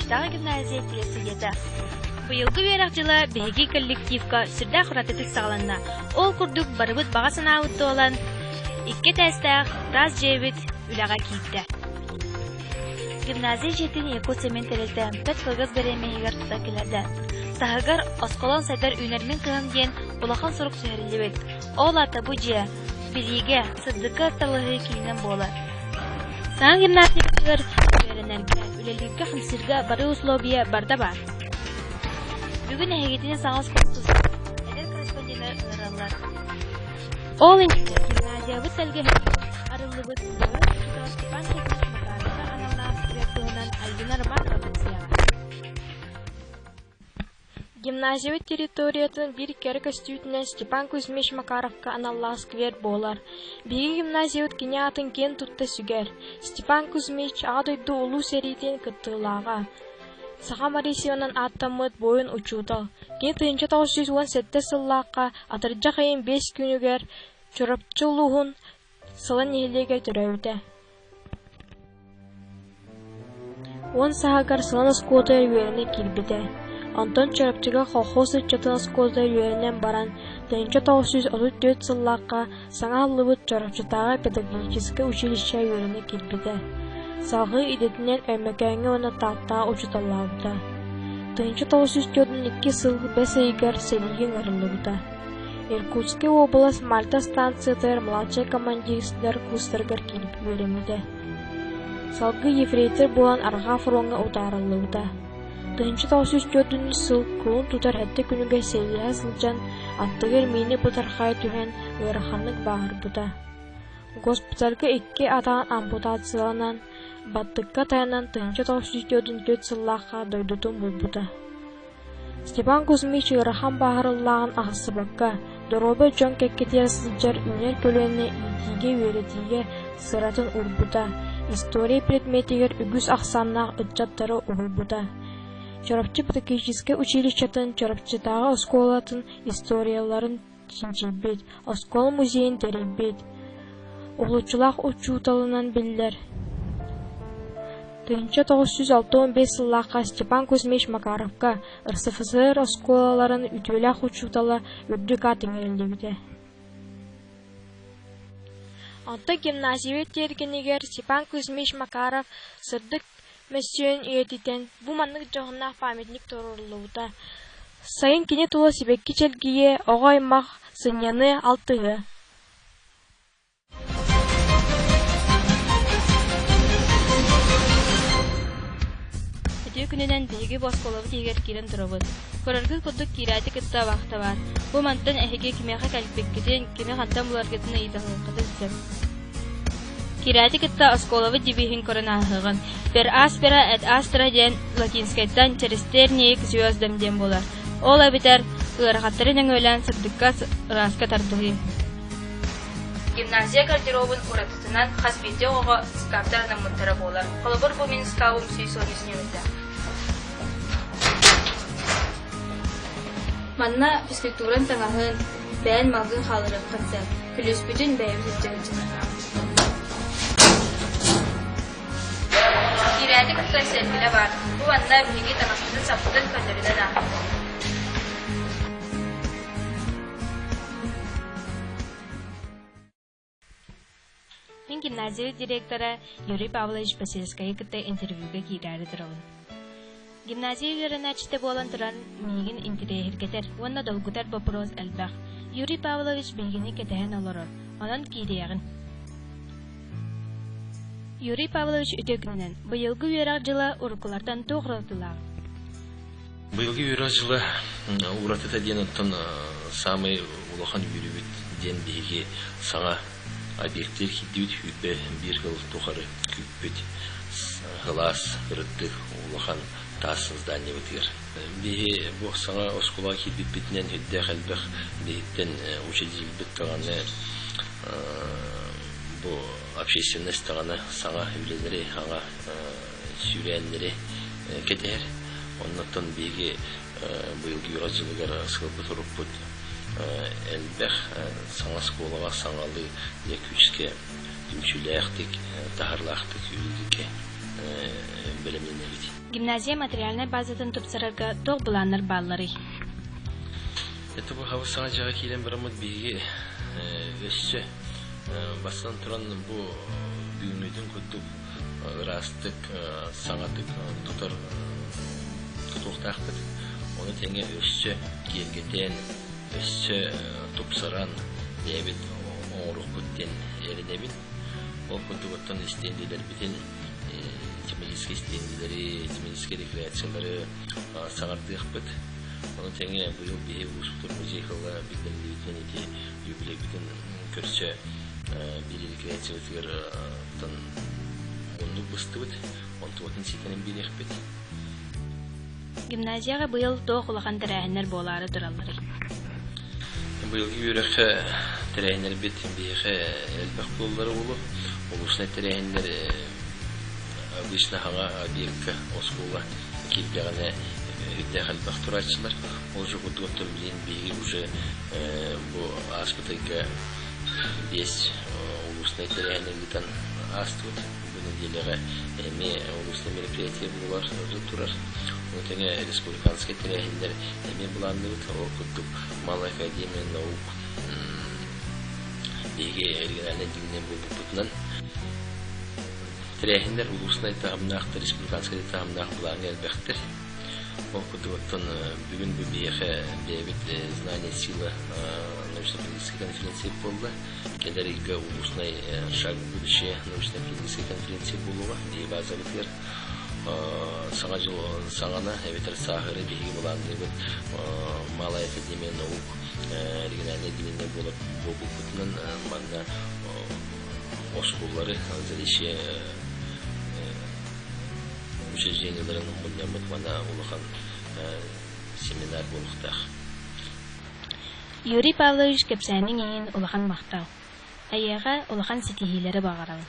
Чурапчытааҕы гимназия телестудията. Быйылгы үөрэх дьыла биһиги коллективка сүрдээх уратытык саҕаланна. Ол курдук барыбыт баҕа санаабыт туолан, икки этээстээх таас дьиэбит үлэҕэ киирдэ. Гимназия дьиэтин Якутцемент тэрилтэ бэрт кылгас бириэмэ иһигэр тутан киллэрдэ. Таһыгар «Осколон сайдар үүнэрмин кыһам» диэн улахан сурук түһэриллибит. Ол аата бу дьиэ билиигэ, сырдыкка талаһыы киининэн буолар. Саҥа гимназиятыгар үөрэнэргэ, үлэлииргэ-хамсыырга бары условия барыта баар. Бүгүн эһигитини саҥа оскуола эдэр корреспонденнар ыҥыраллар. Ол иннинэ гимназиябыт тэлгэһэтигэр арыллыбыт Дойор учуутал Степан Кузьмич Макаровка аналлаах сквер туһунан Альбина Романова кэпсиэҕэ. Гимназиябыт территориятын биир кэрэ көстүүтүнэн Степан Кузьмич Макаровка аналлаах сквер буолар. Биһиги гимназиябыт кини аатын киэн тутта сүгэр. Степан Кузьмич Аҕа дойду Улуу сэриитин кыттыылааҕа, Саха Марисьеванан ааттаммыт буойун учуутал. Кини 1917 сыллаахха атырдьах ыйын 5 күнүгэр Чурапчы улууһун Сылан нэһилиэгэр төрөөбүтэ. Уон сааһыгар Сылан оскуолатыгар үөрэнэ киирбитэ. Онтон Чурапчыга колхоз ыччатын оскуолатыгар үөрэнэн баран, 1934 сыллаахха саҥа аһыллыбыт Чурапчытааҕы педагогическай училищеҕа үөрэнэ киирбитэ. Салҕыы идэтинэн Өймөкөөҥҥө уонна Тааттаҕа учууталлаабыта. 1942 сыл бэс ыйыгар сэриигэ ыҥырыллыбыта. Иркутскай уобалас Мальта станциятыгар младшай командирдар курстарыгар киирбит үөрэммитэ. Салгыы ефрейтор буолан Арҕаа фроҥҥа утаарыллыбыта. 1904 сыл кулун тутар эрдэ күнүгэр сэриилэһэ сылдьан, аттыгар миини бытархайа түһэн ыараханнык бааһырбыта. Госпитальга икки атаҕын ампутацияланан, баттыкка тайанан 1944 сыллаахха дойдутун булбута. Степан Кузьмич ыарахан бааһырыллааҕын аахсыбакка, доруобай дьон кэккэтигэр сылдьар үүнэр көлүөнэ иитиигэ-үөрэтиигэ сыратын уурбута, история предметигэр үгүс ахсааннаах ыччаттары уһуйбута. Чурапчы педагогическай училищетын Чурапчытааҕы оскуолатын историяларын чинчийбит, оскуола музейын тэрийбит, уһулуччулаах учууталынан биллэр. 1965 сыллаахха Степан Кузьмич Макаровка РСФСР оскуолаларын үтүөлээх учуутала үрдүк аат иҥэриллибитэ. Онтон гимназия тиэргэнигэр Степан Кузьмич Макаров сырдык мөссүөн үйэтитэн бу маннык дьоһуннаах памятник туруоруллубута. Сайын кини тула сибэкки чэлгийэ, оҕо аймах сынньаныа, алтыһыа. Үтүө күнүнэн биһиги бу оскуолабыт иһигэр киирэн турабыт. Көрөргүт курдук киирээти кытта вахта баар. Бу мантан эһиги кимиэхэ кэлбиккитин, кими хантан буларгытын ыйыталаһыаххытын сөп. Киирээти кытта оскуолабыт девиһин көрөн ааһыаҕын. Per aspera et astra диэн латинскайтан «Через к звездам» диэн буолар. Ол эбэтэр ыарахаттары нөҥүөлээн сырдыкка ырааска тардыһыы. Гимназия гардеробун уратытынан хас биирдии оҕоҕо скаптар анаммыттара буолар. Холобур, бу мин скабым 113 нүөмэрдээх. Манна физкультуран таҥаһын, бэйэн малгын хаалларыаххын сөп. Күлүүспүтүн бэйэбит илдьэ сылдьабыт. Киирээти кытта сэргилэ баар. Бу манна биһиги таҥаспытын-саппытын көннөрүнэн ааһабыт. Мин гимназия директора Юрий Павлович Посельскайы кытта интервьюга киирээри турабын. Гимназия үөрэнээччитэ буолан туран, миигин интэриэһиргэтэр уонна долгутар боппуруос элбэх. Юрий Павлович биһигини кэтэһэн олорор, онон киириэҕин. Юрий Павлович үтүө күнүнэн, быйылгы үөрэх дьыла уруккулартан туох уратылаах? Быйылгы үөрэх дьыла уратыта диэн оттон саамай улахан үөрүүбүт диэн биһиги саҥа объектив киирдибит сүүрбэ биир сыл тухары күүппүт сылаас ырыттык улахан таас зданиебытыгар. Биһи бу саҥа оскуолаҕа киирбиппитинэн үрдээх элбэх биһиттэн учредителбит даҕаны бу общественность даҕаны саҥа үлэлэри, саҥа сүүрээннэри кэтэһэр. Оннуттан биһиги быйылгы үөрэх дьылыгар сылбыт-урукпут элбэх саҥа оскуолаҕа саҥалыы дьэ күүскэ түмсүүлээхтик, таһарлаахтык үлэлииргэ. бэлэмнэнэбит. Гимназия материальнай базатын тупсарарга туох былааннар баалларый? Это бу хабыс саҥа дьиэҕэ киирэн бараммыт биһиги өссө бастан туран бу бүгүҥҥүтүн курдук ыраастык, саҥатык тутар тутуохтаахпыт. Ону тэҥэ өссө киэргэтэн, өссө тупсаран бэйэбит оҥоруохпут диэн эрэнэбин. Ол курдук оттон истиэндэлэрбитин тематическай истиэндэлэри, тематическай рекреациялары саҥардыахпыт. Ону тэҥэ быйыл биһи улууспутугар музей сыла биллэриллибитинэн ити юбилейбытын көрсө биир рекреациябытыгар муннук быстыбыт, онтубутун ситэрэн биэриэхпит. Гимназияҕа быйыл туох улахан тэрээһиннэр буолаары туралларый? Быйылгы үөрэххэ тэрээһиннэрбит биһиэхэ элбэх буоллара буолуо. Улуусунай тэрээһиннэр обычно хаҥа объекка оскуола киирдэҕинэ үрдээх элбэх турааччылар. Ол же курдук оттон билигин биһиги уже бу ааспыт ыйга биэс улуусунай тэрээһини ыытан аастыбыт. Бу нэдиэлэҕэ эмиэ улуусунай мероприятие буолар турар. Ону тэҥэ республиканскай тэрээһиннэр эмиэ былаанныыбыт. Ол курдук Малая академия наук биһиги региональнай отделение буолбуппутунан тэрээһиннэр улуусунай таһымнаахтар, республиканскай таһымнаах былааҥҥа элбэхтэр. Ол курдук оттон бүгүн бу биһиэхэ бэйэбит «Знание сила» научно-практическай конференция буолла. Кэлэр ыйга улуусунай «Шаг в будущее» научно-практическай конференция буолуоҕа биһиги базабытыгар. Саҥа дьыл саҥана эбэтэр сааһыры биһиги былаанныыбыт Малая академия наук региональнай отделение буолар буолбуппутунан манна оскуолалары Заречье учреждениеларын мунньаммыт манна улахан семинар буолуохтаах. Юрий Павлович кэпсээниҥ иһин улахан махтал. Эйиэхэ улахан ситиһиилэри баҕарабын.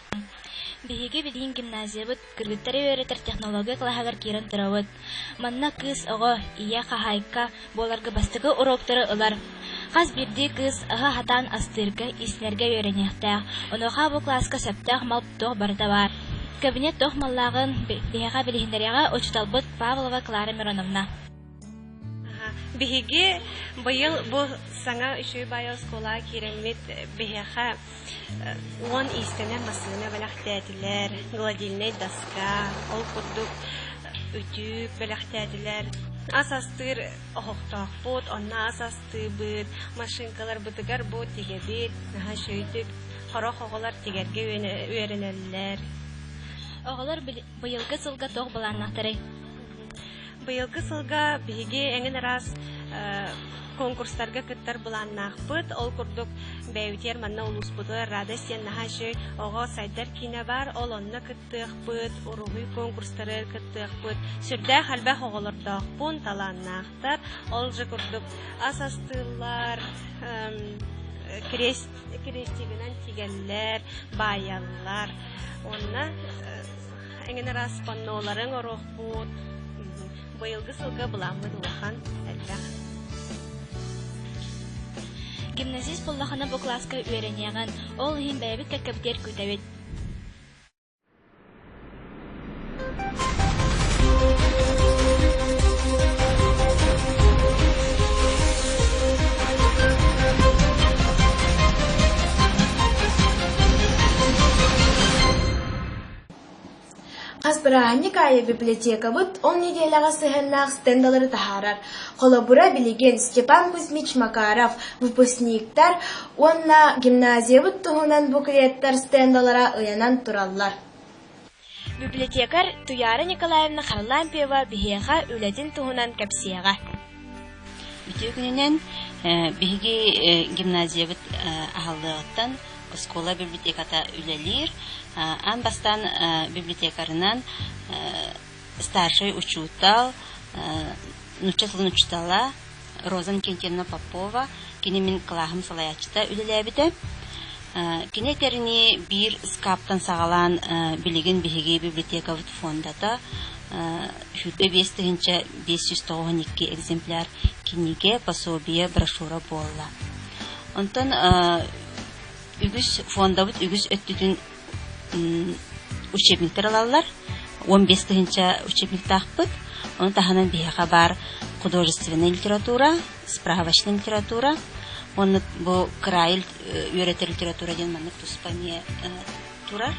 Биһиги билигин гимназиябыт кыргыттары үөрэтэр технология кылааһыгар киирэн турабыт. Манна кыыс оҕо, ийэ, хаһаайка буоларга бастакы уроктары ылар. Хас биирдии кыыс аһы хатаан астыырга, иистэнэргэ үөрэниэхтээх. Онуоха бу кылааска сөптөөх мал туох барыта баар. Кабинет туох маллааҕын биһиэхэ билиһиннэриэҕэ учууталбыт Павлова Клара Мироновна. Биһиги быйыл бу саҥа үчүгэй баайы оскуолаҕа киирэммит биһиэхэ уон иистэнэр массыына бэлэхтээтилэр, гладильнай доска, ол курдук үтүк бэлэхтээтилэр. Ас астыыр оһохтоохпут, онно ас астыыбыт, машинкаларбытыгар бу тигэбит, наһаа үчүгэйдик сорох оҕолор тигэргэ үөрэнэллэр. Оҕолор быйылгы сылга туох былааннаахтарый? Быйылгы сылга биһиги эҥин араас конкурстарга кыттар былааннаахпыт. Ол курдук бэйэбитигэр манна улууспутугар Радость диэн наһаа үчүгэй оҕо сайдар киинэ баар. Ол онно кыттыахпыт, уруһуй конкурстарыгар кыттыахпыт. Сүрдээх элбэх оҕолордоохпун, талааннаахтар. Ол же курдук ас астыыллар, крест, крестигинэн тигэллэр, баайаллар. Уонна эҥин араас панноларын оруохпут. Быйылгы сылга былааммыт улахан, элбэх. Гимназист буоллахына бу кылааска үөрэниэҕин, ол иһин бэйэбит кэккэбитигэр күүтэбит. Хас бырааһынньык аайы библиотекабыт ол нэдиэлэҕэ сыһыаннаах стендалары таһаарар. Холобура, билигин Степан Кузьмич Макаров выпускниктар уонна гимназиябыт туһунан буклеттар стендалара ыйанан тураллар. Библиотекарь Туяра Николаевна Харлампьева биһиэхэ үлэтин туһунан кэпсиэҕэ. Үтүө күнүнэн биһиги гимназиябыт аһыллыаҕыттан оскуола библиотеката үлэлиир. Аан бастаан библиотекарынан старшай учуутал, нуучча тылын учуутала Роза Иннокентьевна Попова, кини мин кылааһым салайааччыта үлэлээбитэ. Кини этэринии биир ыскааптан саҕалаан билигин биһиги библиотекабыт фондата 25 592 экземпляр кинигэ, пособие, брошюра буолла. Онтон үгүс фондабыт үгүс өттүтүн учебниктар ылаллар. 15 тыһыынча учебниктаахпыт. Ону таһынан биһиэхэ баар художественная литература, справочная литература, уонна бу кыраайы үөрэтэр литература диэн маннык туспа эмиэ турар.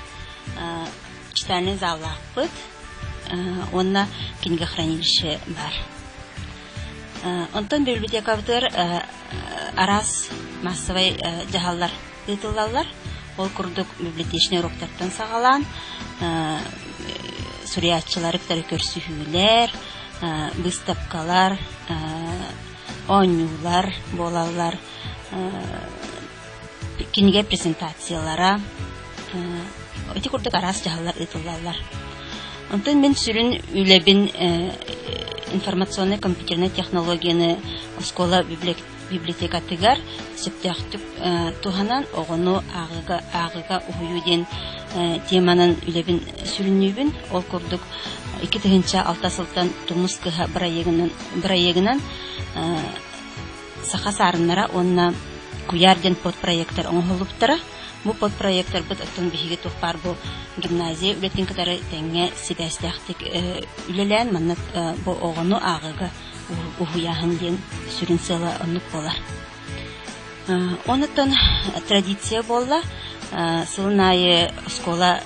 Читальный заллаахпыт уонна книгохранилище баар. Онтон библиотекабытыгар араас массовай дьаһаллар ыытыллаллар. Ол курдук библиотечнай уроктартан саҕалаан суруйааччылары кытары көрсүһүүлэр, быыстапкалар, оонньуулар буолаллар, кинигэ презентациялара, ити курдук араас дьаһаллар ыытыллаллар. Онтон мин сүрүн үлэбин информационнай компьютернай технологияны оскуола библиотекатыгар сөптөөхтүк туһанан оҕону ааҕыыга ааҕыыга уһуйуу диэн теманан үлэбин сүрүннүүбүн. Ол курдук 2006 сылтан Тумус кыһа бырайыагынан бырайыагынан Саха саарыннара уонна Куйаар диэн подпроектар оҥоһуллубуттара. Бу подпроектарбыт оттон биһиги туох баар бу гимназия үлэтин кытары тэҥҥэ сибээстээхтик үлэлээн манна бу оҕону ааҕыыга уһуйааһын диэн сүрүн сыала оннук буолар. Онуттан традиция буолла сылын аайы оскуола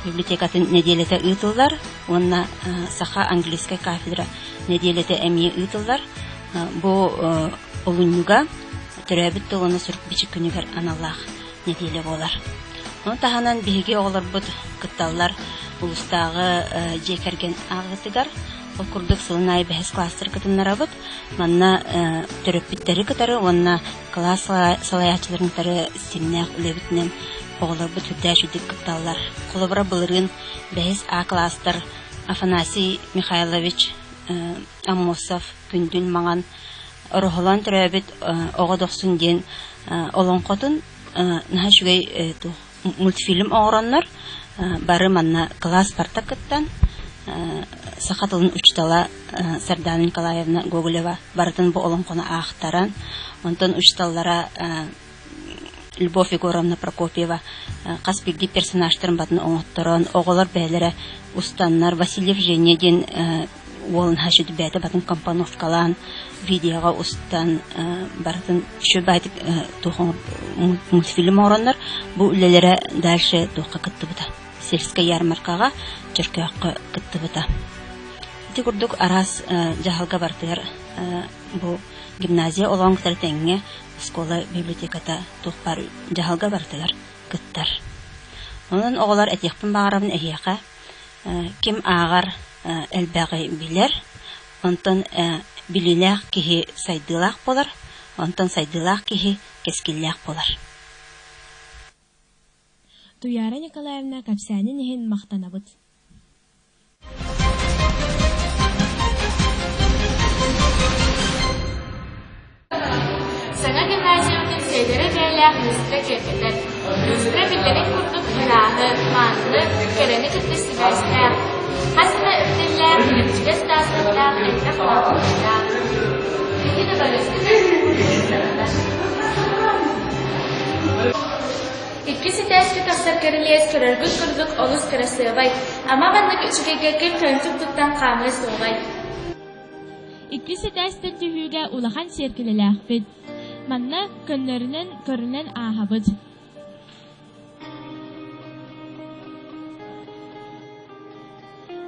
библиотекатын нэдиэлэтэ ыытыллар уонна саха английскай кафедра нэдиэлэтэ эмиэ ыытыллар. Бу олунньуга төрөөбүт тыл уонна сурук-бичик күнүгэр аналлаах нэдиэлэ буолар. Ону таһынан биһиги оҕолорбут кытталлар улуустааҕы дьиэ кэргэн ааҕыытыгар. Ол курдук сылын аайы бэһис класстар кытыннарабыт. Манна төрөппүттэри кытары уонна кылаас салайааччыларын кытары ситимнээх үлэбитинэн оҕолорбут сүрдээх үчүгдүк кытталлар. Холобура, былырыын бэһис А класстар Афанасий Михайлович Аммосов Күндүн Маҥан Ороһолоон төрөөбүт Оҕо Дохсун диэн олоҥхотун наһаа үчүгэй мультфильм оҥороннор бары манна кылаас барта кыттан саха тылын учуутала Сардана Николаевна Гоголева барытын бу олоҥхону аахтаран, онтон учууталлара Любовь Егоровна Прокопьева хас биирдии персонажтарын батын оҥотторон, оҕолор бэйэлэрэ устаннар Васильев Женя диэн уолун хашүдүбээтэ батын компоновкалаан видеоҕа устан барытын үчүгэй мультфильм оҥороннор бу үлэлэрэ дальше туохха кыттыбыта сельскай ярмаркаҕа Чөркөөххө кыттыбыта. Ити курдук араас дьаһалга барытыгар бу гимназия олоҕун кытары тэҥҥэ оскуола библиотеката туох баар дьаһалга барытыгар кыттар. Онон оҕолор этиэхпин баҕарабын эһиэхэ ким ааҕар элбэҕи билэр, онтон билиилээх киһи сайдыылаах буолар, онтон сайдыылаах киһи кэскиллээх буолар. Туйаара Николаевна кэпсээнин иһин махтанабыт. Саҥа гимназиябытын сиэдэрэ бэйэлээх люстра киэргэтэр. Люстра биллэрин курдук ырааһы, мааныны, кэрэни кытта сибээстээх. Хас эмэ үрдэллээх, кэрчигэс таастардаах элбэх лааппылардаах. Биһиги да Иккис этээскэ тахсар кэрилиэс көрөргүт курдук олус кырасыабай. Ама маннык үчүгэйгэ ким көнтүк туттан хаамыа суоҕай? Иккис этээстэн түһүүгэ улахан сиэркилэлээхпит. Манна көннөрүнэн көрүнэн ааһабыт.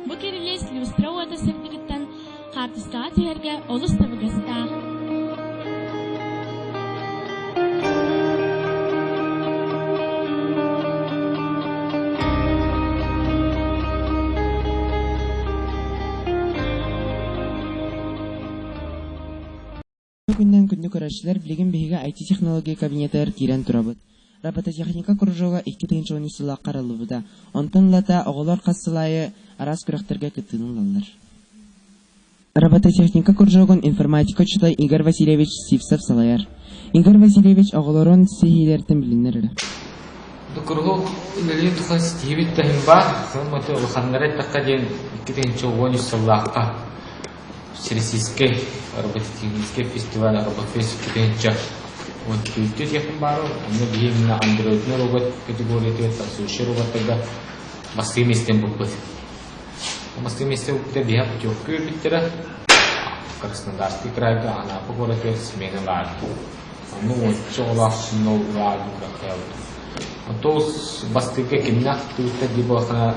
Бу кирилиэс люстра уота сырдыгыттан хаартыскаҕа түһэргэ олус табыгастаах. Күннэн күндү көрөөччүлэр, билигин биһиги IT-технология кабинетыгар киирэн турабыт. Робототехника кружога 2013 сыллаахха арыллыбыта. Онтон ылата оҕолор хас сыл аайы араас күрэхтэргэ кыттыыны ылаллар. Робототехника кружогун информатика учуутала Игорь Васильевич Сивцев салайар. Игорь Васильевич оҕолорун ситиһиилэриттэн билиннэр эрэ. Куруһуок үлэлиир тухары ситиһибит да иһин баар, ылматы улаханнары эттэххэ диэн 2013 сыллаахха Всероссийскай робототехническай фестиваль Роботфест 2014 диэхпин баара, онно биһи именно андроидный робот категориятыгар танцующий роботтарга бастыҥ миэстэни булбут. Бастакы миэстэ ылбыта биһиэхэ путевка биэрбиттэрэ. Краснодарский крайга Анапа куоратыгар смена баар. Онно уонча оҕолоох сыннал лааҕыр күрэхтэһэбит. Оттон бастакы кимнээх кыттыбыттар дии буоллаххына,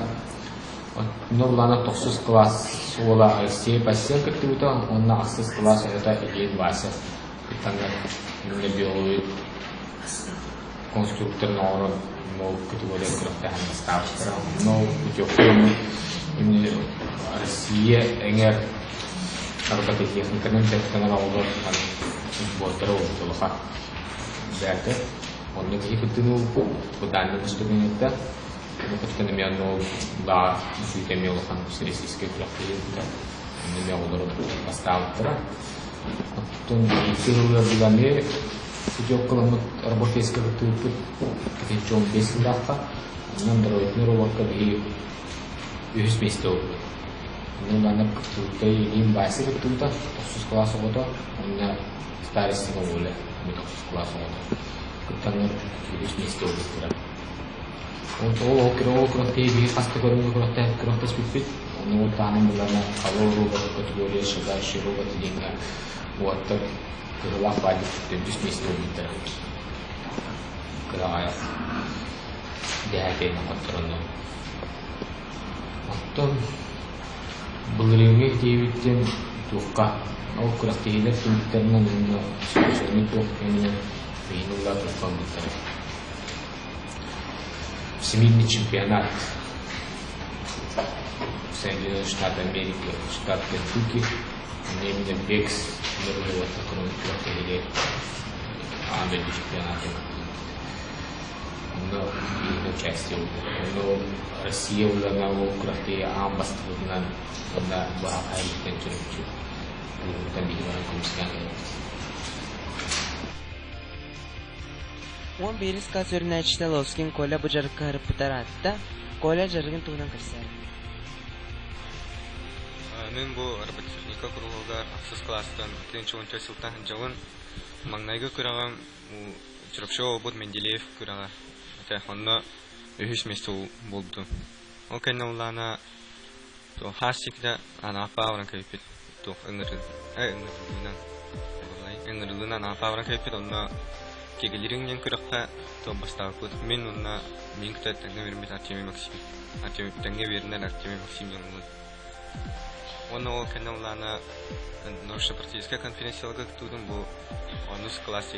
Нурлана тохсус кылаас уола Алексей Пасен кыттыбыта уонна ахсыс кылаас оҕото Ильин Вася кыттаннар иннэ биология конструкторын оҥорон ол категория күрэхтэһэн бастаабыттара. Онно путевка именно Россия эҥэр робототехниканан дьарыктанар оҕолор сбордара улахан бээтэ. Онно киһи кыттыыны ылбыт, бу Дальний Восток Кытта эмиэ онно баар сүүтэ эмиэ улахан российскай күрэхтэһии Онно эмиэ оҕолору бастаабыттара. Оттон икки сылга билами путевкаламмыт рабочейска кыттыбыппыт 2015 сыллаахха. Онно андроидный робокка биһи үһүс миэстэ ылбыт. Онно манна кыттыбыта Ильин Вася кыттыбыта, тохсус кылаас оҕото, уонна Старостина Оля, эмиэ тохсус кылаас оҕото. Кыттаннар үһүс миэстэ ылбыттара. Ол ол күрэхтэһии биһиги хас да көрүҥҥэ күрэхтэспиппит. Ону ол таһынан булана Алло робот категория шагающий робот диэҥҥэ уоттар кыһылаах баайдык төрдүс миэстэ ылбыттара. Кыраҕайах дэһээтэйинэн хотторонно. Оттон былырыыҥҥы диэбиттэн туохха ол күрэхтэһиилэр түмүктэринэн уонна спонсорнай туох кэминэн биһиги улаатыахха ылбыттара. Всемирный чемпионат Соединенных Штатов Америки, штат Кентукки, именно Бекс күрэхтэһиигэ аан дойду чемпионата Онно биһиги участие ылбыт. Онно Россия улана ол күрэхтэһии аан бастакытынан уонна быһа хайыттан чөрөпчү кыыһыбытан биһиги баран көмүскээн кэлбит. Уон биирис класс үөрэнээччитэ Ловскин Коля бу дьарыкка ыһырыппыта ыраатта. Коля дьарыгын туһунан кэпсээн. Мин бу робототехника куруһуогар ахсыс кылаастан 2014 сылтан сылдьабын. Маҥнайгы күрэҕим Чурапчы уолбут Менделеев күрэҕэ этэ. Онно үһүс миэстэ буолбутум. Ол кэннэ улаана хаас сикитэ анааппа баран кэбиппит. Туох ыҥырылыынан ыҥырылыынан анааппа баран кэбиппит. Онно Кегелириҥ диэн күрэххэ туох бастаабыппыт. Мин уонна мин кытта тэҥҥэ үөрэммит Артемий Максим. Артемий тэҥҥэ үөрэнэр Артемий Максим диэн уолун. Уонна ол кэннэ улаана научно-практическай конференцияларга кыттыбытым бу онус класс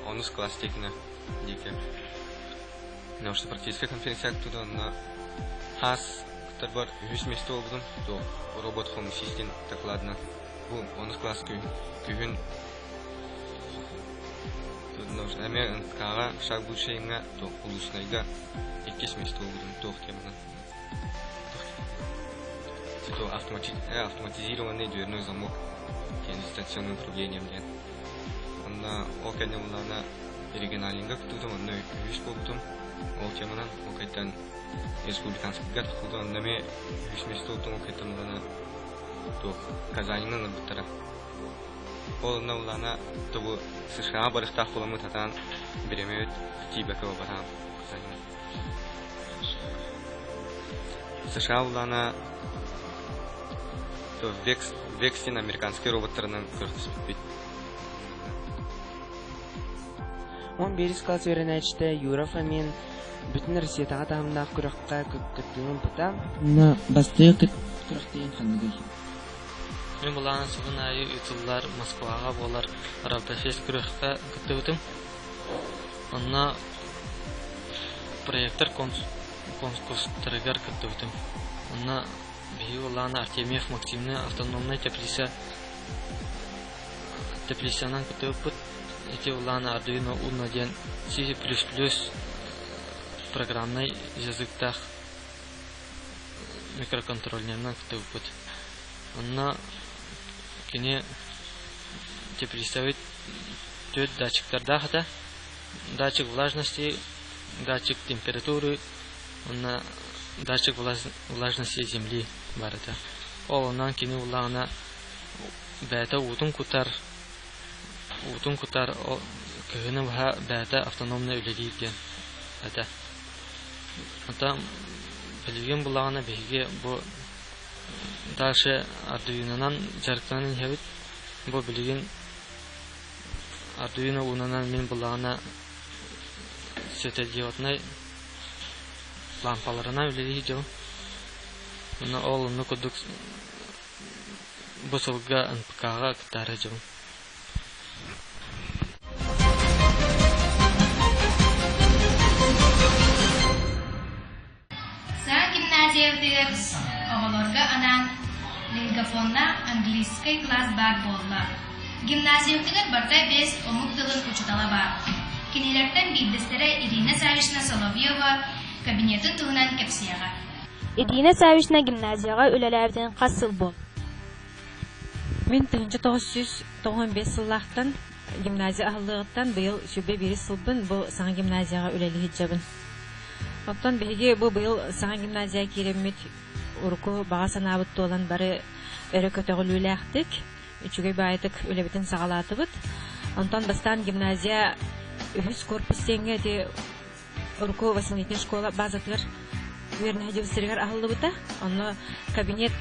онус класс текинэ диэки научно-практическай конференция кыттыбытым онно хаас кыттарбар үһүс миэстэ буолбутум то робот хомусист диэн докладынан бу онус класс күһүн эмиэ НК-ҕа шаг будущего то улуснайга иккис миэстэ буолбутум туох теманан автоматизированный дверной замок диэн дистанционным управлением диэн. Онно ол кэннэ буллаҕына региональныйга кыттыбытым, онно үһүс буолбутум. Ол теманан ол кэнниттэн республиканскайга тахсыбытым, онно эмиэ үһүс миэстэ буолбутум, ол кэнниттэн буллаҕына туох Казаньҥа ыҥырбыттара. Ол онно буллаҕына тобу США барыахтаах буоламмыт сатаан бириэмэбит тиийбэккэ буолбатаҕым Казаньҥа. США улаана Векс диэн американскай роботтарынан күрэхтэспиппит. Он биирис класс үөрэнээччитэ Юра Фомин бүтүн Россиятааҕы таһымнаах күрэххэ кыттыыны ылбыта. На бастакы күрэхтэһиин ханныгый? Мин былаан сылын аайы ыытыллар Москваҕа буолар Равдофест күрэххэ кыттыбытым. Онно проектор конкурстарыгар кыттыбытым. Онно биһиги уоллаана Артемьев Максимны автономнай теплица теплицанан кыттыбыппыт. Ити уоллаана Arduino Uno диэн C++ программнай языктаах микроконтроллерынан кыттыбыппыт. Онно кини теплицабыт түөрт датчиктардаах этэ. Датчик влажности, датчик температуры уонна датчик влажности земли баар этэ. Ол онон кини уллаҕына бэйэтэ уутун кутар, уутун кутар кыһыны быһа бэйэтэ автономно үлэлиир диэн этэ. Оттон билигин буллаҕына биһиги бу Дальше Arduino'нан дьарыктанан иһэбит. Бу билигин Arduino уунанан мин буллаҕына светодиоднай лампаларынан үлэлии сылдьабын. Уонна ол онно курдук бу сылга НПК-ҕа кыттаары сылдьабын. Саҥа гимназиябытыгар оҕолорго анаан лингофоннаах английскай класс баар буолла. Гимназиябытыгар барыта биэс омук тылын учуутала баар. Кинилэртэн биирдэстэрэ Ирина Саввична Соловьева кабинетын туһунан кэпсиэҕэ. Ирина Саввична гимназияҕа үлэлээбитин хас сыл буолла? Мин 1995 сыллаахтан гимназия аһыллыаҕыттан быйыл сүбэ биирис сылбын бу саҥа гимназияҕа үлэлии сылдьабын. Оттон биһиги бу быйыл саҥа гимназияҕа киирэммит урукку баҕа санаабыт туолан бары өрө көтөҕүлүүлээхтик, үчүгэй баайытык үлэбитин саҕалаатыбыт. Онтон бастаан гимназия үһүс корпус диэҥҥэ ити урукку восьмилетняя школа базатыгар үөрэнэ сиригэр аһыллыбыта. Онно кабинет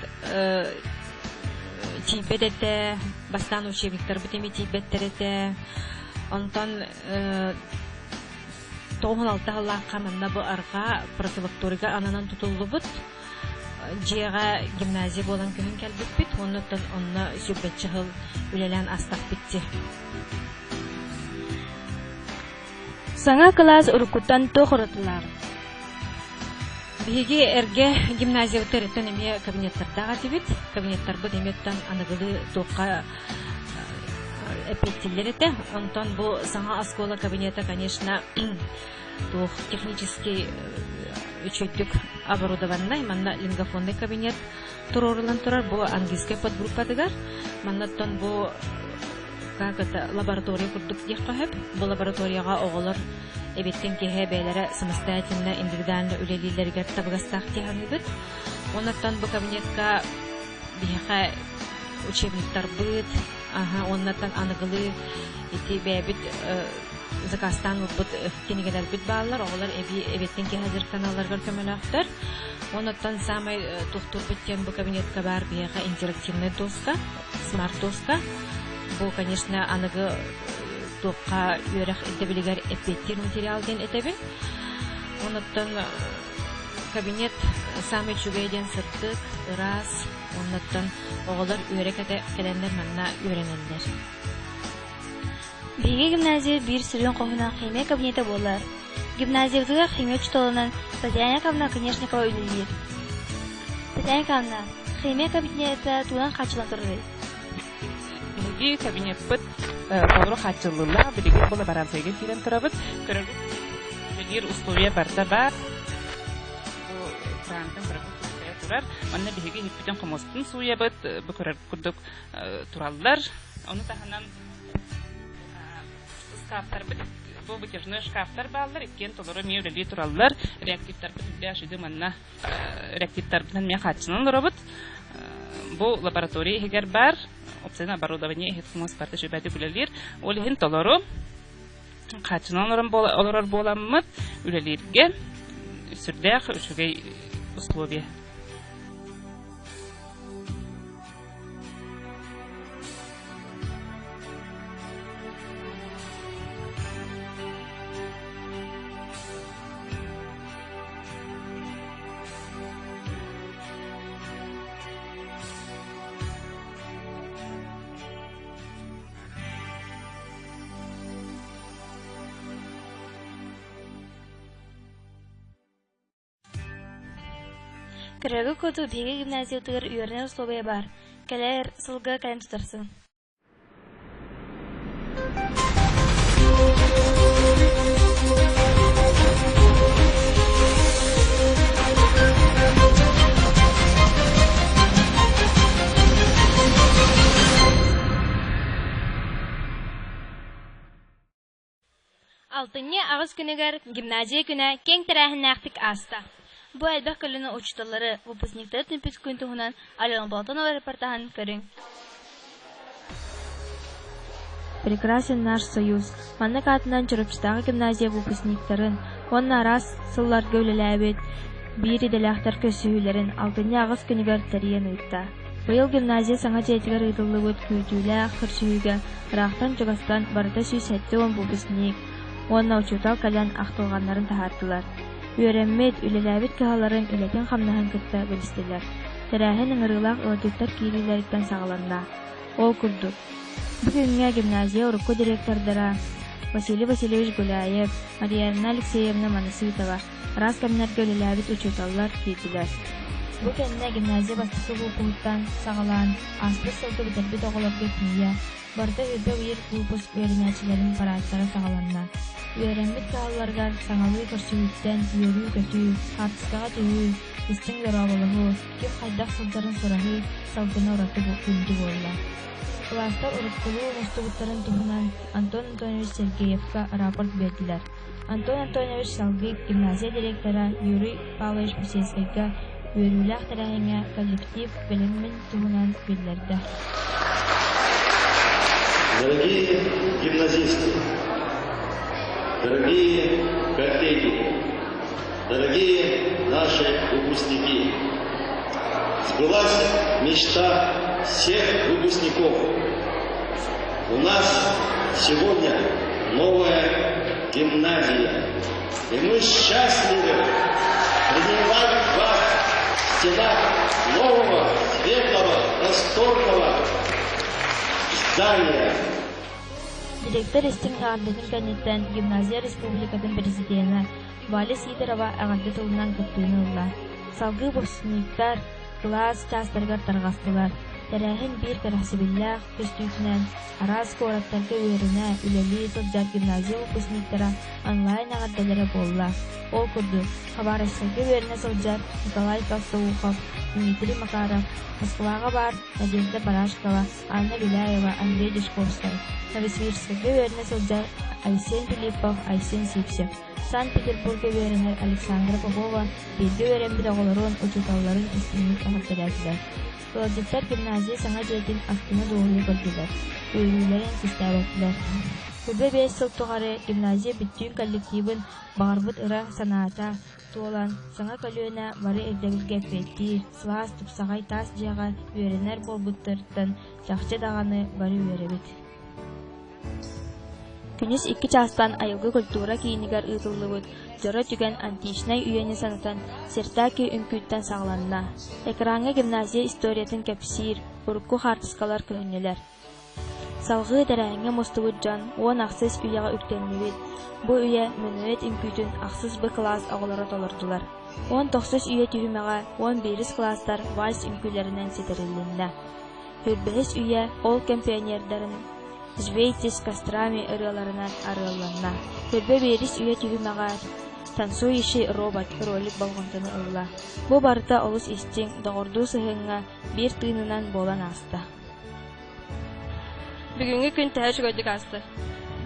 тиийбэт этэ, бастаан учебниктарбыт эмиэ тиийбэттэр этэ. Онтон 96 сыллаахха манна бу арҕаа профилакторийга ананан тутуллубут дьиэҕэ гимназия буолан көһөн кэлбиппит. Оннуттан онно сүүрбэччэ сыл үлэлээн астахпыт дии. Саҥа кылаас уруккуттан туох уратылааҕый? Биһиги эргэ гимназиябыттан эмиэ кабинеттардаах этибит. Кабинеттарбыт эмиэттэн аныгылыы туохха эппиэттииллэр этэ. Онтон бу саҥа оскуола кабинета, конечно, туох технический үчүгдүк оборудованнай, манна лингофонный кабинет туруоруллан турар бу английскай подгруппатыгар. Маннаттан бу как это лаборатория курдук диэххэ сөп. Бу лабораторияҕа оҕолор эбиттэн киэһэ бэйэлэрэ самостоятельно индивидуально үлэлииллэригэр табыгастаах дии саныыбыт. Оннуттан бу кабинетка биһиэхэ учебниктарбыт, аха, уоннаттан аныгылыы ити бэйэбит заказтаан ылбыт кинигэлэрбит бааллар. Оҕолор эбии эбиэттэн киэһэ дьарыктаналларыгар көмөлөөхтөр. Оннуттан саамай туохтуурбут диэн бу кабинетка баар биһиэхэ интерактивный доска, смарт-доска. Бу, конечно, аныгы туохха үөрэх ирдэбилигэр эппиэттиир материал диэн этэбин. Онуттан кабинет саамай үчүгэй диэн сырдык, ыраас, оннуттан оҕолор үөрэ кэлэннэр манна үөрэнэллэр. Биһиги гимназия биир сүрүн хоһуна химия кабинета буолар. Гимназиябытыгар химия учууталынан Татьяна Яковлевна Оконешникова үлэлиир. Татьяна Яковлевна, химия кабинета тугунан хааччыллан турарый? Биһиги кабинеппыт толору хааччыллыылаах, билигин бу лабораторияга киирэн турабыт. Көрөргүт үлэлиир условия барыта баар. Бу крантан көрөргүт турар. Манна биһиги иһиппитин хомуоспутун сууйабыт, бу көрөр курдук тураллар. Ону таһынан шкафтарбыт бу вытяжной шкафтар бааллар, иккиэн толору эмиэ үлэлии тураллар. Реактивтарбыт үрдээх үдү манна реактивтарбытынан эмиэ хааччынан олоробут. Бу лаборатория иһигэр баар, опциональное оборудование иһит хомус барыта үчүгэйдик үлэлиир. Ол иһин толору хааччынан олорор буоламмыт үлэлииргэ сүрдээх үчүгэй условия. Кырыгы куту биһиги гимназиябытыгар үөрэнэр услуобуйа баар. Кэлэр сылга кэлэн тутарсыҥ. Алтынньы аҕыс күнүгэр гимназия күнэ киэҥ тэрээһиннээхтик ааста. Бу элбэх көлүөнэ учууталлары, выпускниктары түмпүт күн туһунан Алена Болтонова репортаһын көрүҥ. Прекрасен наш союз маннык аатынан Чурапчытааҕы гимназия выпускниктарын уонна араас сылларга үлэлээбит Биир идэлээхтэр көрсүһүүлэрин алтынньы аҕыс күнүгэр тэрийэн ыытта. Быйыл гимназия саҥа дьиэтигэр ыытыллыбыт күүтүүлээх көрсүһүүгэ ыраахтан-чугастан барыта 170 выпускник уонна учуутал кэлэн ахтылҕаннарын таһаардылар. Үөрэммит, үлэлээбит кыһаларын үлэтин-хамнаһын кытта билистилэр. Тэрээһин ыҥырыылаах ыалдьыттар киириилэриттэн саҕаланна. Ол курдук, бу күҥҥэ гимназия урукку директордара Василий Васильевич Гуляев, Марианна Алексеевна Манасытова, араас кэмнэргэ үлэлээбит учууталлар киирдилэр. Бу кэннэ гимназия бастакы выпуһуттан саҕалаан ааспыт сылга бүтэрбит оҕолорго тиийэ, барыта үрдэ ыйыр выпуск үөрэнээччилэрин парааттара саҕаланна. Үөрэммит кыһалларыгар саҥалыы көрсүһүүттэн үөрүү-көтүү, хаартыскаҕа түһүү, истиҥ дорооболоһуу, ким хайдах сылдьарын сураһыы салгына ураты күндү буолла. Кылаастар уруккулуу мустубуттарын туһунан Антон Антонович Сергеевка рапорт биэрдилэр. Антон Антонович салгыы гимназия директора Юрий Павлович Посельскайга үөрүүлээх тэрээһиҥҥэ коллектив бэлэмин туһунан биллэрдэ. Дорогие гимназисты, дорогие коллеги, дорогие наши выпускники, сбылась мечта всех выпускников. У нас сегодня новая гимназия. И мы счастливы принимать вас в стенах нового, светлого, просторного здания. Директор истиҥ эҕэрдэтин кэнниттэн гимназия республикатын президенэ Валя Сидорова эҕэрдэ тылынан кыттыыны ылла. Салгыы выпускниктар кылаас чаастарыгар тарҕастылар. Тэрээһин биир кэрэхсэбиллээх көстүүтүнэн араас куораттарга үөрэнэ, үлэлии сылдьар гимназия выпускниктара онлайн эҕэрдэлэрэ буолла. Ол курдук, Хабаровскайга үөрэнэ сылдьар Николай Толстоухов, Дмитрий Макаров, Москваҕа баар Надежда Барашкова, Анна Беляева, Андрей Дьячковскай, Новосибирскайга үөрэнэ сылдьар Айсен Филиппов, Айсен Сивцев, Санкт-Петербурга үөрэнэр Александра Попова бииргэ үөрэммит оҕолорун, учууталларын истиҥник эҕэрдэлээтилэр. Ыалдьыттар гимназия саҥа дьиэтин астына-дуоһуйа көрдүлэр, үөрүүлэрин кистээбэтилэр. Күбэ биэс сыл тухары гимназия бүттүүн коллективын баҕарбыт ыра санаата туолан, саҥа көлүөнэ бары ирдэбилгэ эппиэттиир, сылаас, тупсаҕай таас дьиэҕэ үөрэнэр буолбуттарыттан чахчы даҕаны бары үөрэбит. Күнүс икки чаастан Айылгы культура киинигэр ыытыллыбыт дьоро түгэн античнай үйэни санатан Сертаки үҥкүүттэн саҕаланна. Экраҥҥа гимназия историятын кэпсиир урукку хаартыскалар көһүннүлэр. Салҕыы тэрээһиҥҥэ мустубут дьон уон ахсыс үйэҕэ үктэннибит, бу үйэ мөнүөт үҥкүүтүн ахсыс Б кылаас оҕолоро толордулар. Уон тохсус үйэ түһүмэҕэ уон биирис кылаастар вальс үҥкүүлэринэн ситэрилиннэ. Сүүрбэһис үйэ ол кэм пионердарын «Взвейтесь кострами» ырыаларынан арыалланна. Сүүрбэ биирис үйэ түһүмэҕэ «Танцующий робот» ролик болҕомтону ылла. Бу барыта олус истиҥ, доҕордуу сыһыаҥҥа биир тыынынан буолан ааста. Бүгүҥҥү күн төһө үчүгэйдик ааста?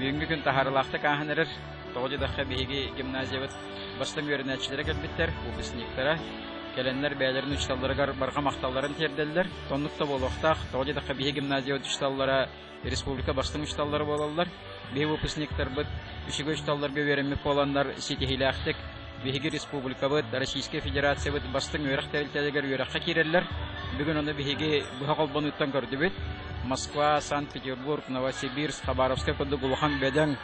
Бүгүҥҥү күн таһаарыылаахтык ааһан эрэр. Тоҕо диэтэххэ, биһиги гимназиябыт бастыҥ үөрэнээччилэрэ кэлбиттэр, выпускниктара. Кэлэннэр бэйэлэрин учууталларыгар барҕа махталларын тиэрдэллэр. Оннук да буолуохтаах. Тоҕо диэтэххэ, биһиги гимназиябыт учууталлара республика бастыҥ учууталлара буолаллар. Биһиги выпускниктарбыт үчүгэй учууталларга үөрэммит буоланнар ситиһиилээхтик биһиги республикабыт, Российскай Федерациябыт бастыҥ үөрэх тэрилтэлэригэр үөрэххэ киирэллэр. Бүгүн ону биһиги быһа холбонууттан көрдүбүт. Москва, Санкт-Петербург, Новосибирск, Хабаровскай курдук улахан бөдөҥ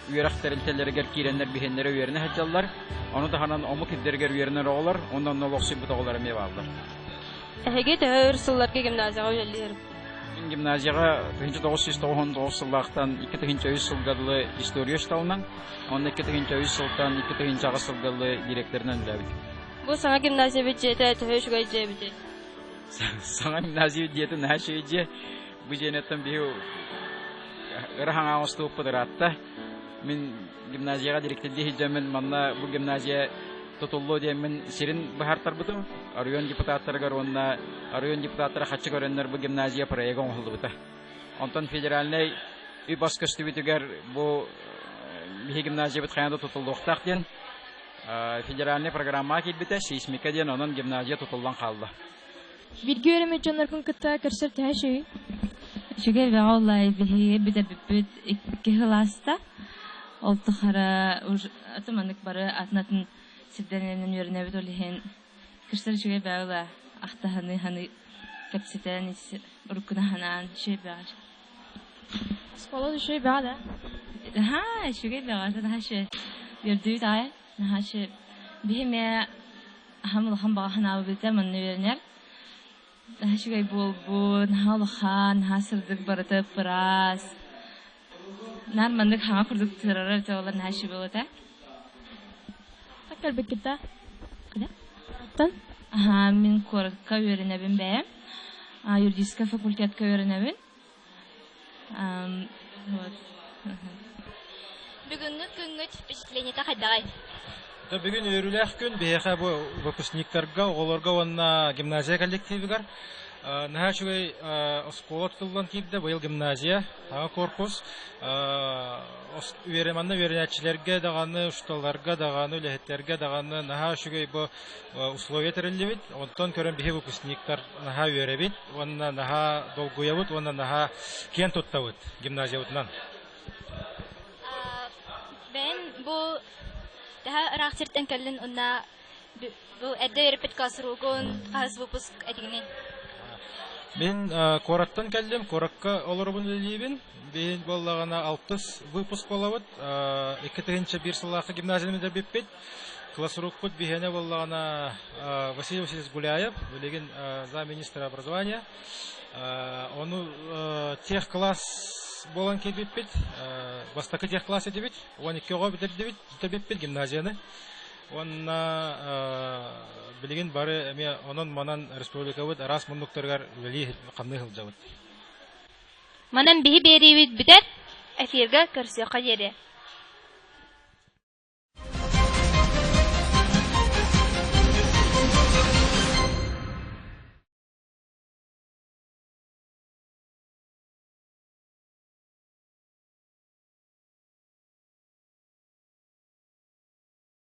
үөрэх тэрилтэлэригэр киирэннэр биһиэннэрэ үөрэнэ сылдьаллар. Ону таһынан омук ирдэригэр үөрэнэр оҕолор уонна онно олохсуйбут оҕолор эмиэ бааллар. Эһиги төһө өр сылларга гимназияҕа үлэлиир? Мин гимназияҕа 1999 сыллаахтан 2003 сылга дылы история учууталынан, уонна 2003 сылтан 2008 сылга дылы директорынан үлэлээбитим. Бу саҥа гимназиябыт дьиэтэ төһө үчүгэй дьиэ эбитий? Саҥа гимназия дьиэтэ наһаа үчүгэй дьиэ. Бу дьиэниттэн биһи ыра хаҥаа оҥостубуппут ыраатта. Мин гимназияҕа директордии сылдьаммын манна бу гимназия тутуллуо диэммин сирин быһаартарбытым. Оройуон депутаттарыгар уонна оройуон депутаттара хаччы көрөннөр бу гимназия проега оҥоһуллубута. Онтон федеральнай үп бас көстүбүтүгэр бу биһи гимназиябыт хайаан да тутуллуохтаах диэн федеральнай программаҕа киирбитэ, сейсмика диэн онон гимназия тутуллан хаалла. Бииргэ үөрэммит дьонноргун кытта көрсөр төһө үчүгэй? Үчүгэй бөҕө олай биһиги бүтэрбиппит икки кылааста. Ол тухары аты маннык бары атын-атын сирдэнэн үөрэнэбит ол иһин кырсар үчүгэй бэҕэ ахтаһаны ханы кэпсэтэн уруккуна ханаан үчүгэй бэҕэ. Оскуола үчүгэй бэҕэ да? Наһаа үчүгэй бэҕэ, наһаа үчүгэй. Үөрдүбүт аҕай, наһаа үчүгэй. Биһи эмиэ аһам улахан баҕа санаабыт манна үөрэнэр. Наһаа үчүгэй буолбут, наһаа улахан, наһаа сырдык барыта ыраас. Наар маннык хаҥа курдук тыырара эбитэ буоллар наһаа үчүгэй буолуо этэ. Кэлбиккит да? Кыда? Аттан? Аһаа, мин куоракка үөрэнэбин бэйэм. Юридическай факультетка үөрэнэбин. Вот. Бүгүҥҥү күҥҥүт впечатлениета хайдаҕый? Бүгүн үөрүүлээх күн биһиэхэ бу выпускниктарга, оҕолорго уонна гимназия коллективигар наһаа үчүгэй оскуола тутуллан киирдэ. Быйыл гимназия, саҥа корпус. Манна үөрэнээччилэргэ даҕаны, учууталларга даҕаны, үлэһиттэргэ даҕаны наһаа үчүгэй бу условия тэриллибит. Онтон көрөн биһи выпускниктар наһаа үөрэбит уонна наһаа долгуйабыт уонна наһаа киэн туттабыт гимназиябытынан. Бэйэн бу төһө ыраах сиртэн кэллин уонна бу эрдэ үөрэппит классругун хаһыс выпуск этигиний? Мин куораттан кэллим, куоракка олоробун үлэлиибин. Биһин буоллаҕына алтыс выпуск буолабыт. 2001 сыллаахха гимназияны бүтэрбиппит. Классрукпут биһиэнэ буоллаҕына Василий Васильевич Гуляев, билигин замминистра образования. Ону тех-класс буолан киирбиппит. Бастакы тех-класс этибит. 12 оҕо бүтэрдибит, бүтэрбиппит гимназияны. Уонна билигин бары эмиэ онон-манан республикабыт араас муннуктарыгар үлэлии хамныы сылдьабыт. Манан биһи биэриибит бүтэр. Эфиргэ көрсүөххэ диэри.